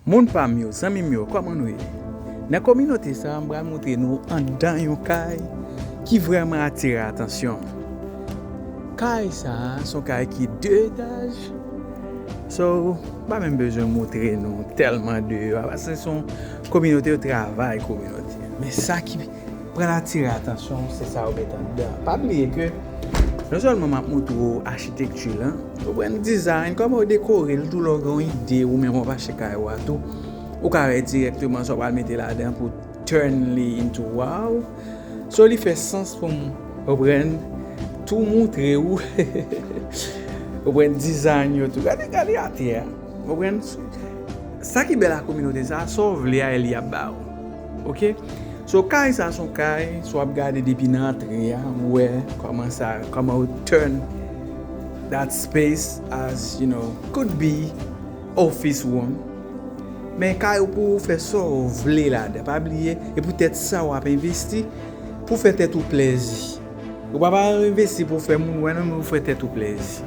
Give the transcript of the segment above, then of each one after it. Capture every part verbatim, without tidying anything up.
Moun pa m yo, zanmi m yo, kòman nou ye? Nan kominote sa a, m pral montre nou anndan yon kay ki vrèman atire atansyon. Kay sa a, se yon kay ki de etaj. So, m pa menm bezwen montre nou tèlman deyò a, paske se yon kominote, yo travay kominote. Men sa ki pral atire atansyon, se sa yo met anndan. Pa bliye ke non sèlman m ap montre w achitekti lan, ou pran dizayn, kòman yo dekore l tou, lè w gen yon ide, ou menm w ap achte kay ou a tou, ou ka wè dirèkteman sa w pral mete ladan pou turn li into wow. So, li fè sans pou m, ou pran, tou montre w, ou pran dizayn yo tou. Gade, gade atè a. Ou pran, sa ki bèl a kominote sa, sa w vle a, li ap ba ou. Ok? So, kay sa se yon kay, si w ap gade depi nan antre a, ou wè kòman sa, kòman yo turn that space as, you know, could be office room. Men kay ou pou w fè sa w vle ladan. Pa bliye, e poutèt sa w ap envesti, pou fè tèt ou plèzi. Ou pa pa envesti pou fè moun wè non, men ou fè tèt ou plèzi.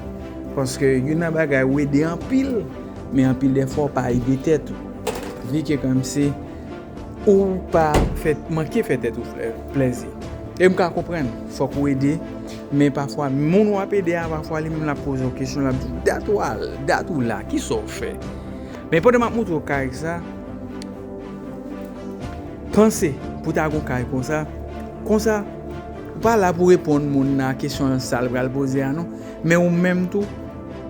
Paske youn nan bagay ou ede anpil, men anpil dè fwa ou pa ede tèt ou. Vi ke kòmsi ou pa fè, manke fè tèt ou flè-, plèzi. E m ka konprann, fòk ou ede, men pafwa, moun w ap ede a, pafwa li menm l ap poze w kesyon, l ap di w, dat ou al, dat ou la, kisa w fè? Men pandan m ap montre w kay sa, panse pou ta gon kay konsa, konsa, ou pa la pou reponn moun nan kesyon sa l pral poze a non, men ou menm tou,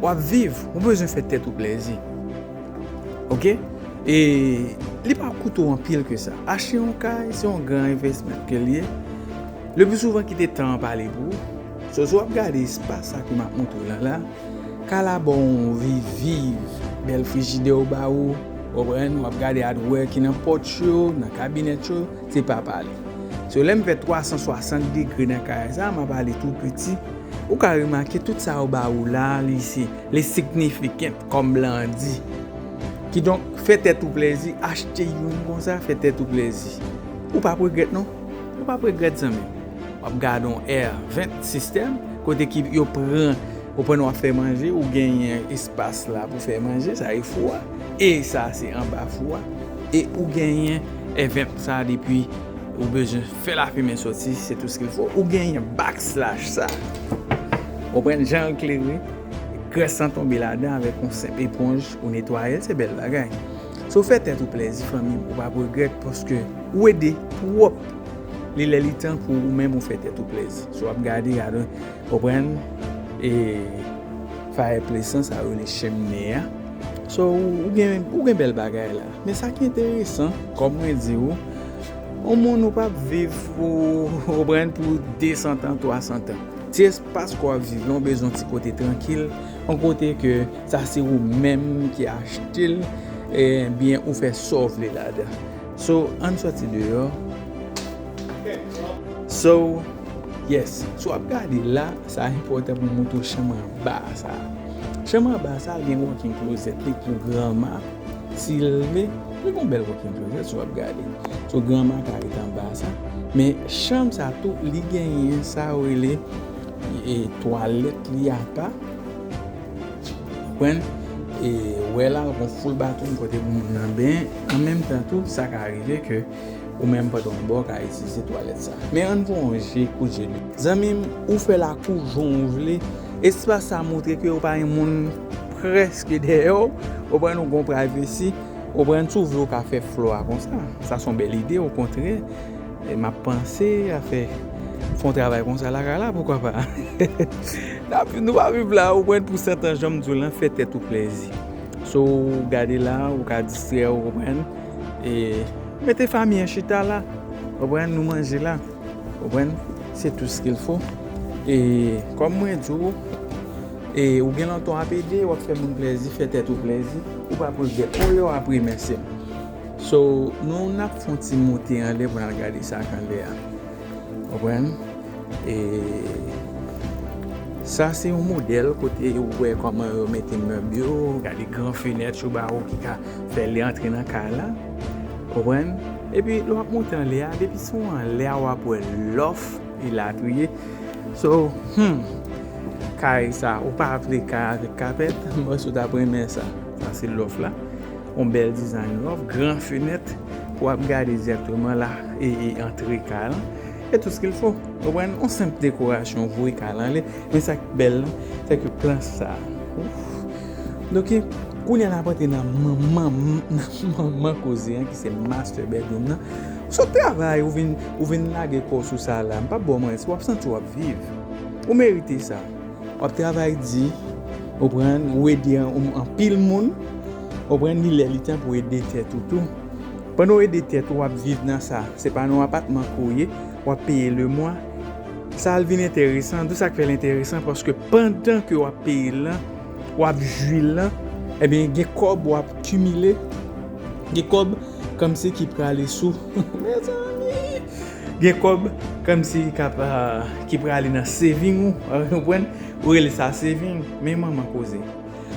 w ap viv, ou bezwen fè tèt ou plèzi. Ok? E li pa koute w anpil ke sa. Achte yon kay, se yon gran envèsman ke l ye. Le pli souvan, kite tan an pale pou ou. So, si w ap gade espas sa ke m ap montre w la, la, kay la ba w yon vi viv. Bèl frijidè yo ba ou, ou konprann, w ap gade hardware ki nan pòt yo, nan kabinèt yo, se pa pale. So, lè m fè twa san swasant degre nan kay sa, m ap ale tou piti. Ou ka remake tout sa yo ba ou la, li se, li significant, kòm blan di. Kidonk, fè tèt ou plèzi, achte youn konsa, fè tèt ou plèzi. Ou p ap regrèt non. Ou p ap regrèt, zanmi. W ap gade yon air vent system, kote ki yo pran, ou pran w ap fè manje, ou genyen espas la pou fè manje, sa e fou a. E sa se anba fou a. E ou genyen air vent sa depi ou bezwen fè lafimen soti, c'est tout ce qu'il faut. Ou genyen backslash sa. Ou konprann jan l klere, grès lan tonbe ladan avèk yon senp eponj ou netwaye l, se bèl bagay. So fè tèt ou plèzi, fanmi m, ou p ap regrèt paske ou ede pwòp li lè li tan pou ou menm ou fè tèt ou plèzi. So w ap gade, gade, ou konprann, e fireplace lan, sa yo rele chemine a. So, ou gen, ou gen bèl bagay la. Men sa ki enteresan, kòm mwen di w, yon moun ou p ap viv pou, ou konprann, pou de san tan, twa san tan. Ti espas ke w ap viv lan, ou bezwen yon ti kote trankil, yon kote ke sa se ou menm ki achte l, ebyen ou fè sa w vle ladan. So, ann sòti deyò. So, yes, si w ap gade la, sa enpòtan pou m montre w chanm anba sa. Chanm anba sa gen walk-in closet li pou granma. Si l vle, li gon bèl walk-in closet, si w ap gade. So, granma ka ret anba sa. Men chanm sa tou, li genyen sa yo rele, e, twalèt li apa. Konprann? E, wè la, gon full bathroom kote pou moun nan benyen. An menm tan tou, sa ka rive ke ou menm pandan w bò ka itilize twalèt sa. Men ann voye yon je, kout je li. Zanmi m, ou fè lakou jan w vle. Espas sa montre ke ou pa gen moun prèske dèyè w. Ou pran yon gon privacy. Ou pran, si w vle, ou ka fè flò a konsa. Sa se yon bèl ide, okontrè. E m ap panse a fè, fè yon travay konsa lakay la, poukwa pa? N ap, nou pa viv la, ou pran pou sèten, jan m di w lan, fè tèt ou plèzi. So, ou gade la, ou ka distrè w, ou konprann. E mete fanmi an chita la, ou konprann, nou manje la, ou konprann, c'est tout ce qu'il faut. E kòm mwen di w, e ou gen lontan w ap ede, w ap fè moun plèzi, fè tèt ou plèzi, ou p ap regrèt. Yon lè w ap remèsye m. So, nou n ap fè yon ti moute anlè pou n al gade sa k anlè a. Konprann? E sa se yon modèl kote ou wè kòman yo mete mèb yo, gade gran fenèt yo ba ou ki ka fè lè antre nan kay la. Konprann? Epi lè w ap monte anlè a, depi se w anlè a, w ap wè lòf elatriye. So, hmm, kay sa, ou pa vle kay avèk kapèt, m panse w t ap renmen sa. Sa se lòf la. yon bèl design lòf, gran fenèt pou w ap gade dirèkteman la e, e antre kay lan. E tout ce qu'il faut. Ou konprann? Yon senp dekorasyon, voye kay lan ale. Men sa k bèl lan, se ke plan sa. Ouf. Donk, kounye a n ap antre nan manman, nan manman koze an, ki se master bedroom nan. Sot travay, ou vin, ou vin lage kò w sou sa la. M p ap ba w manti, w ap santi w ap viv. Ou merite sa. W ap travay di, ou konprann, ou ede an, anpil moun, ou konprann, li lè li tan pou ede tèt ou tou. Pandan w ede tèt ou, w ap viv nan sa. Se pa nan yon apatman ke w ye, w ap peye le mwa. Sa al vin enteresan. Tou sa k fè l enteresan, paske pandan ke w ap peye l lan, w ap jwi l lan, ebyen, gen kòb w ap kimile, gen kòb kòmsi ki prale sou. Mezanmi! Gen kòb kòmsi k ap, ah, ki prale nan saving ou, ou konprann? Ou rele sa saving, men manman koze.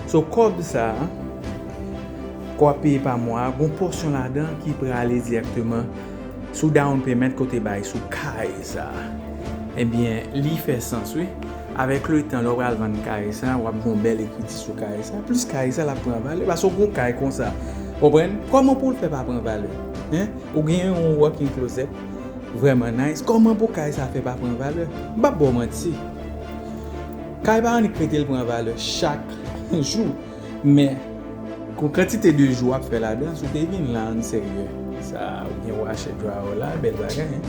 So, kòb sa a, ke w ap peye pa mwa a, gon pòsyon ladan ki prale dirèkteman sou down payment ke w te bay sou kay sa a. Ebyen, li fè sans, wi. Avèk le tan, lè w pral vann kay sa a, w ap gen yon bèl ekriti sou kay sa a. Plis kay sa a, l ap pran valè. Paske w gen yon kay konsa. Konprann? Kòman pou l fè pa pran valè? Hein? Ou gen yon walk-in closet vrèman nice. Kòman pou kay sa a fè pa pran valè? M p ap ba w manti. Kay pa annik rete l pran valè chak jou. Men, gon kantite de jou w ap fè ladan, si w te vin la an serye. Sa, ou gen washer dryer la, bèl bagay, hein.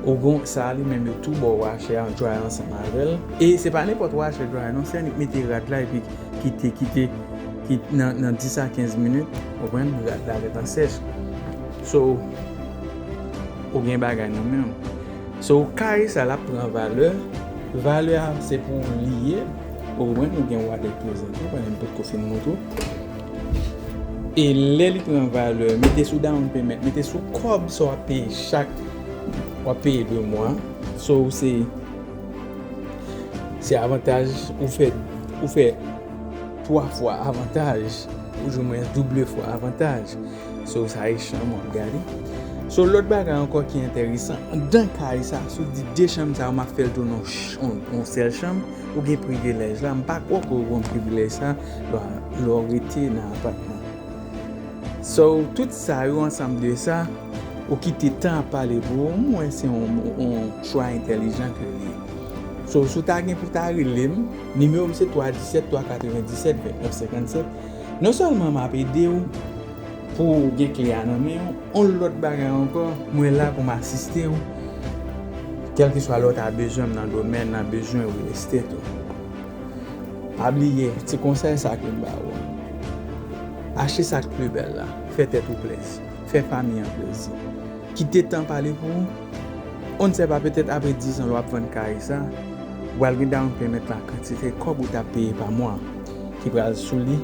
Ou gon, sa li menm yo tou ba w washer a, dryer ansanm avè l. E se pa nenpòt washer dryer non, se annik mete rad la epi kite, kite, kite nan, nan dis a kenz minit, ou konprann, rad la gentan sèch. So, ou gen bagay nan men w. So, kay sa l ap pran valè. Valè a, se pou li ye. Ou konprann, ou gen walk-in closet tou, pandan m potko fin montre w. E lè li pran valè, mete sou down payment, mete sou kòb sa w ap peye chak, w ap peye de mwa. So, se, se avantaj, ou fè, ou fè twa fwa avantaj, ou di mwen double fwa avantaj. So, sa e chanm w ap gade. So, lòt bagay ankò ki enteresan, anndan kay sa, si w di de chanm sa yo, m ap fè l tounen yon ch-, yon, yon sèl chanm, ou gen privilèj la. M pa kwè ke w gon privilèj sa lè w, lè w rete nan apatman. So, tout sa yo, ansanm de sa, ou kite tan ap pale pou ou, m wè se yon, yon chwa entèlijan ke l ye. So, si w ta gen pou ta rele m, nimewo m se twa disèt, twa katrevendisèt, vennèf senkannsèt. Non sèlman m ap ede w pou w gen kle a nan men w, yon lòt bagay ankò, mwen la pou m asiste w, kèlkeswa lè w ta bezwen m nan domèn nan, bezwen real estate ou. Pa bliye, ti konsèy sa ke m ba ou an. Achte sa k pi bèl la, fè tèt ou plezi, fè fanmi an plezi. Kite tan pale pou ou. On ne sait pas, petèt apre diz an, lè w ap vann kay sa, ou pral gen down payment la, kantite kòb ou t ap peye pa mwa ki pral sou li.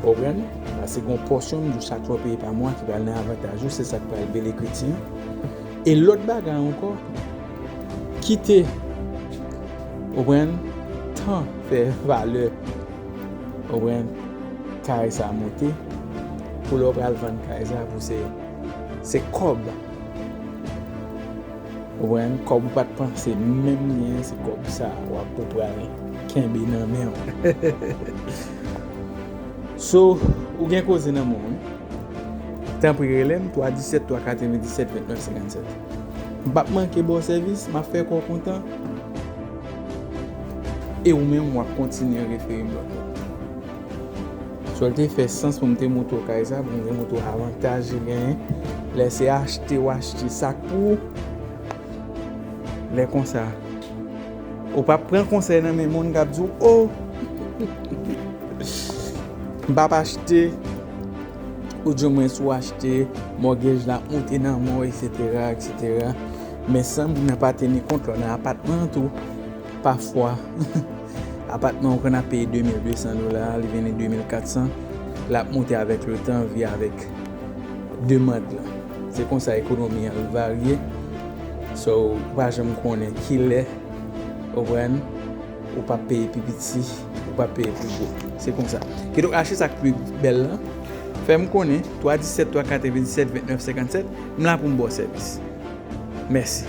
Ou konprann? Paske gon pòsyon, m di w, chak fwa w peye pa mwa ki pral nan avantaj ou, se sa k pral bèl ekriti an. E lòt bagay ankò, kite, ou konprann, tan fè valè, ou konprann, kay sa monte, pou lè w pral vann kay sa, pou se, se kòb. Ou konprann? Kòb ou pa t panse menm li an, se kòb sa w ap, ou pral kenbe nan men w. So, ou gen koze nan men w, wi. Tanpri rele m, twa disèt, twa katrevendisèt, vennèf senkannsèt. M p ap manke ba w sèvis, m ap fè kè w kontan. E ou menm, w ap kontinye refere m lòt moun. So, l te fè sans pou m te montre w kay sa, pou m te montre w avantaj li genyen. Lè se achte, w achte sa k pou ou. Lè konsa, ou p ap pran konsèy nan men moun k ap di w, "O, m p ap achte," oudimwens ou achte, mortgage la ap monte nan men w, etsetera, etsetera. Men san moun nan pa teni kont lè w nan apatman an tou, pafwa, apatman ou konn ap peye de mil de san dola, li vini de mil kat san, l ap monte avèk letan, vi avèk demann lan. Se konsa ekonomi an varye. So, ou pa janm konnen kilè, ou konprann, ou p ap peye pi piti, ou p ap peye pi gwo. Se konsa. Kidonk, achte sa k pi bèl lan. Fè m konnen, twa disèt, twa katrevendisèt, vennèf senkannsèt, m la pou m ba w sèvis. Mèsi.